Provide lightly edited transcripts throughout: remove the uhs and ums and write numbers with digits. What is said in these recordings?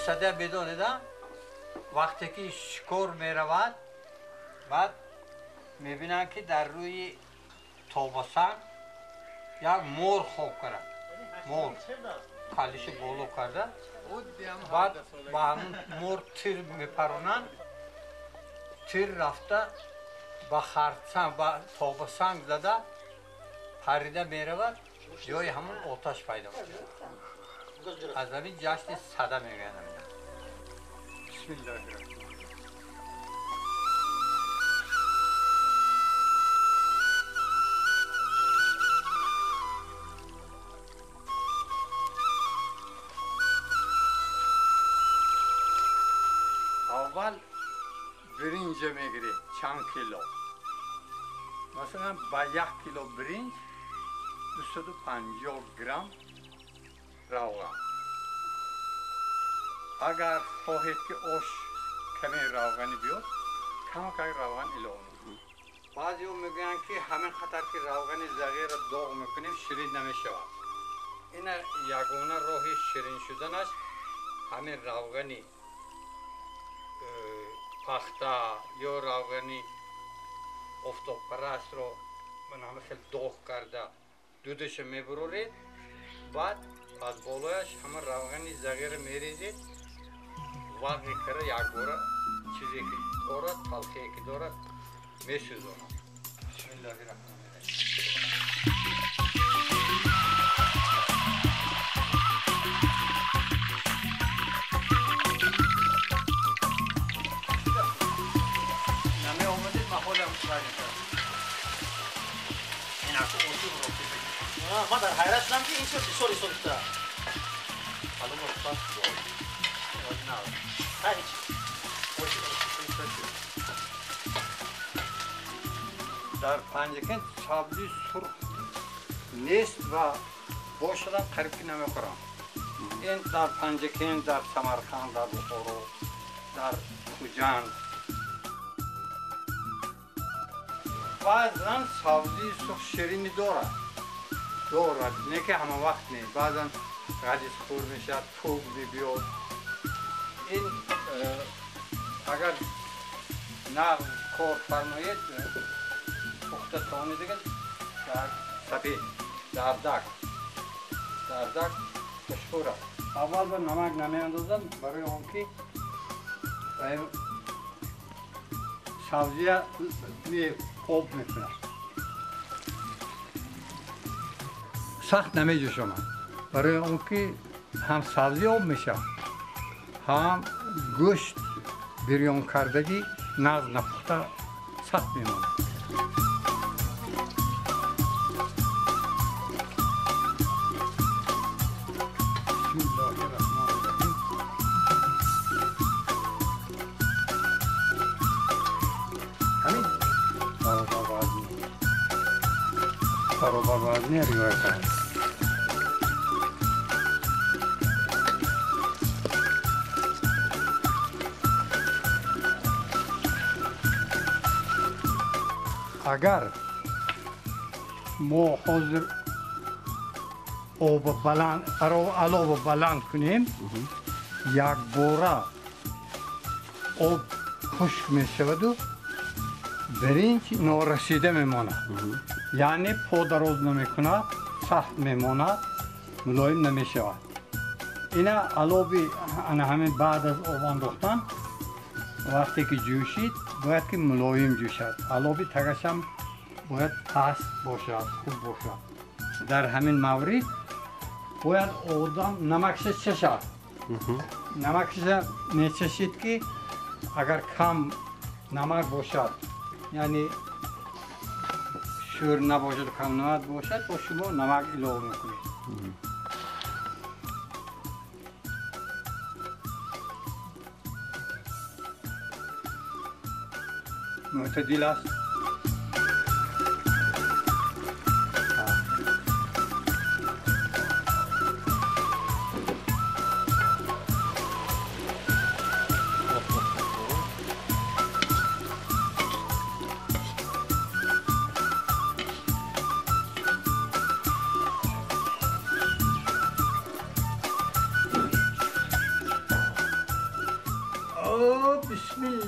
сада медонед, вақте ки шикор меравад, баъд мебинанд, ки дар рӯи тобасанг як мор хоб кард. Мор калиши боло карда, баъд ба ҳамун мор тир мепаронанд. Тир рафта ба харсанг, ба тобасанг зада, парида меравад, ҷои ҳамун оташ пайдо мешавад. Аз ҳамин ҷашни сада мегӯянд ҳамина. Бисмиллоҳи раҳмон. Аввал биринҷа мегиред, чанд кило. Масалан, ба 1 кило биринҷ 250 грамм равған. Агар хоҳед, ки ош каме равғанӣ биёд, камакак равған илова мекунед. Баъзеҳо мегӯянд, ки ҳамин қадар ки равғани зағирро доғ мекунем, ширин намешавад. Ина ягона роҳи ширин шуданаш ҳамин равғани пахта ё равғани офтобпарастро ҳама хел доғ карда, дудаша мебуроред, баъд аз болояш ҳама равғани зағира мерезед, вақте кара якбора чизе ки дорад, талхие ки дорад, месӯзонад. Бисмиллоҳи раҳмони раҳим. Намеомадед, ман ҳолам мекардам. Инаку осибро. Ман дар ҳайрат шудам, ки ин чиз бисёр ҳисоб шуда. Алло, рухсат. Ҳа, ҳеч. Дар Панҷакент сабзи сурх нест ва бошадам, қариб ки намехӯрам. Ин дар Панҷакент, дар Самарқанд, дар Бухоро, дар Хуҷанд. Баъзан сабзии сурх ширинӣ дорад, не ки ҳама вақт не, баъзан ғализхӯр мешавад, пӯк мебиёд. Ин агар нағз кор фармоед, пухта тавонед, дар сафед зардак хушхӯр аст. Аввал ба намак намеандозам, барои он ки сабзия об мекунад, сахт намеҷӯшонад, барои он ки ҳам сабзӣ об мешавад, ҳам гӯшт бирёнкардагӣ нағз напухта сахт мемонад. Бисмиллоҳи раҳмони раҳим. Ҳамин баробарвазнӣ, баробарвазнӣ риоя кард. Агар мо ҳозир оба баланд, алова баланд кунем, якбора об хушк мешаваду биринҷ норасида мемонад, яъне подароз намекунад, сахт мемонад, мулоим намешавад. Ина алоби ана ҳамин баъд аз об андохтан, вақте ки ҷӯшид, бояд ки мулоим ҷӯшад. Алоби тагашам бояд паст бошад, хуб бошад. Дар ҳамин маврид бояд одам намакша чашад. Намакша мечашид, ки агар кам намак бошад, яъне шӯр набошад, кам намак бошад, бо шумо намак илова мекунед. Мӯътадил аст.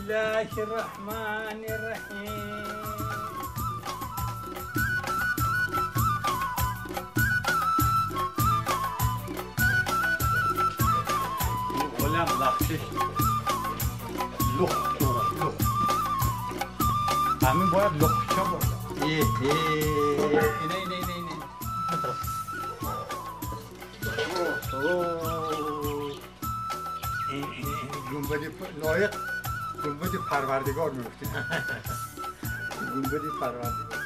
Бисмиллаҳи раҳмани раҳим. Олам лахшиш лухт дорад, лухт. Ҳамин бояд лухтча бошад. Ина, ина, ина, ина. Гунбади лоиқ, гунбади парвардигор мегуфтем. Гунбади парвардигор.